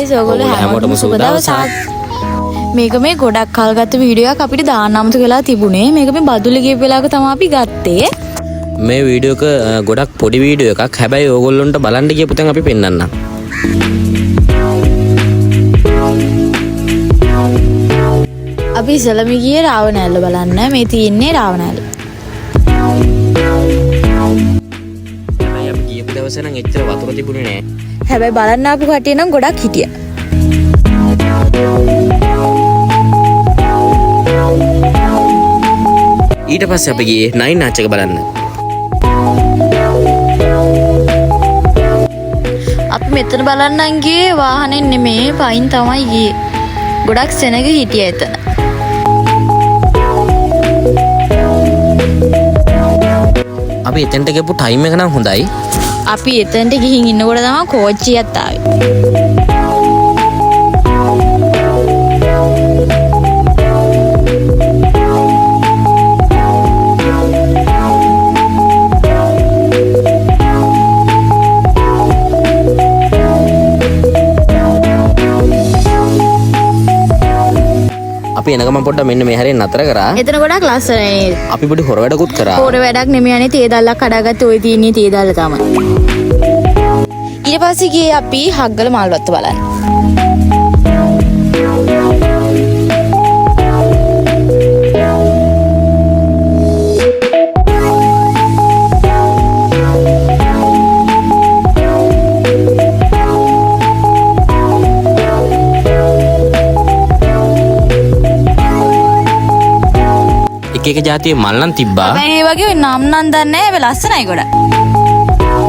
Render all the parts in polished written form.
Guys, ඔයගොල්ලෝ හැමෝටම සුබ දවසක්. මේක මේ ගොඩක් කල් ගත්ත වීඩියෝ එකක් අපිට දාන්න අමතක වෙලා තිබුණේ. මේක මේ බදුල්ල ගියපු වෙලාවක තමයි අපි ගත්තේ. මේ වීඩියෝ එක ගොඩක් පොඩි වීඩියෝ එකක්. හැබැයි ඕගොල්ලොන්ට බලන්න කියපු තැන් අපි පෙන්නන්නම්. අපි ඉස්සෙල්ලම ගියේ රාවණැල්ල බලන්න. මේ තියෙන්නේ රාවණැල්ල. හැබැයි අපි ගියපු දවසේ නම් එච්චර වතුර තිබුණේ නෑ. හැබැයි බලන්න ආපු කට්ටිය නම් ගොඩක් හිටියා. ඊට පස්සේ අපි ගියේ නයින් ආච් එක බලන්න. අපි මෙතන බලන්නම් ගියේ වාහනෙන් නෙමේ, පයින් තමයි ගියේ. ගොඩක් සෙනග හිටියා එතන. අපි එතෙන්ට ගියපු ටයිම් එක නම් හොඳයි. අපි එතනට ගිහින් ඉන්නකොට තමයි කෝච්චියත් ආවේ. අපි එන ගමන් පොඩ්ඩක් මෙන්න මේ හැරෙන් නතර කරා. එතන ගොඩක් ලස්සනයි නේද? අපි පොඩි හොර වැඩකුත් කරා. හොර වැඩක් නෙමෙයි අනේ, තේ දැල්ලක් කඩාගත්තේ. ඔය තියෙන්නේ තේ දැල්ල තමයි. ඊට පස්සේ ගියේ අපි හග්ගල මල්වත්ත බලන්න. එක එක ජාතියේ මල් නම් තිබ්බා. හැබැයි ඒ වගේ ඔය නම් නම් දන්නේ නැහැ. හැබැයි ලස්සනයි ගොඩක්.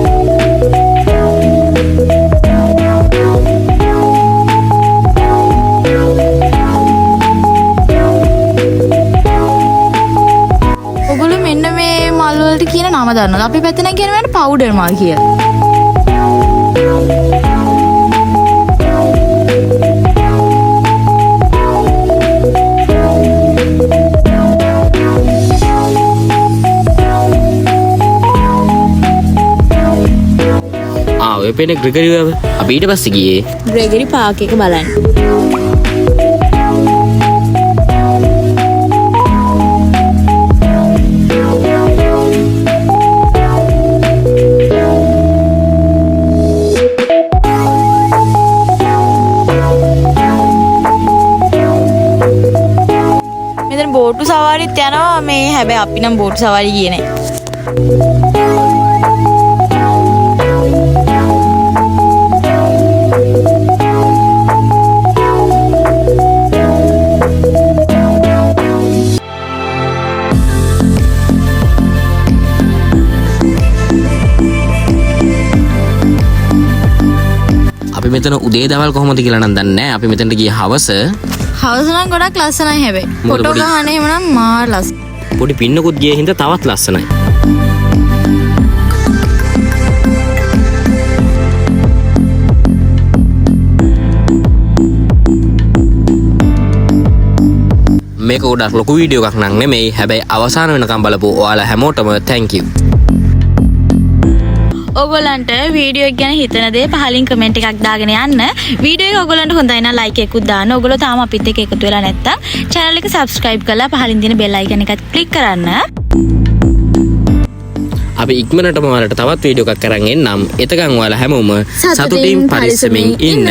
ඔගොල්ලෝ මෙන්න මේ මල් වලට කියන නම දන්නවද? අපි පැත්තේ නම් කියන මේකට පවුඩර් මල් කියලා. ආ, ඔය පේන ග්‍රෙගරි වැව. අපි ඊට පස්සේ ගියේ ග්‍රෙගරි පාක් එක බලන්න. මෙතන බෝට්ටු සවාරිත් යනවා මේ. හැබැයි අපි නම් බෝට්ටු සවාරි ගියේ නෑ. අපි මෙතන උදේ දවල් කොහොමද කියලා නම් දන්නේ නෑ. අපි මෙතනට ගියේ හවස. හවස නම් ගොඩක් ලස්සනයි හැබැයි. මොකද ෆොටෝ පොඩි- ගහන එහෙම නම් මාර ලස්සනයි. පොඩි පින්නකුත් ගියේ හින්දා තවත් ලස්සනයි. මේක ගොඩක් ලොකු වීඩියෝ එකක් නම් නෙමෙයි. හැබැයි අවසාන වෙනකම් බලපු ඔයාලා හැමෝටම thank you. ඔයගොල්ලන්ට වීඩියෝ එක ගැන හිතන දේ පහලින් කමෙන්ට් එකක් දාගෙන යන්න. වීඩියෝ එක ඔයගොල්ලන්ට හොඳයි නම් ලයික් එකකුත් දාන්න. ඔයගොල්ලෝ තාම අපිත් එක්ක එකතු වෙලා නැත්තම් චැනල් එක සබ්ස්ක්‍රයිබ් කරලා පහලින් තියෙන බෙල් අයිකන් එකත් ක්ලික් කරන්න. අපි ඉක්මනටම ඔයාලට තවත් වීඩියෝ එකක් අරන් එන්නම්. එතකන් ඔයාලා හැමෝම සතුටින් පරිස්සමින් ඉන්න.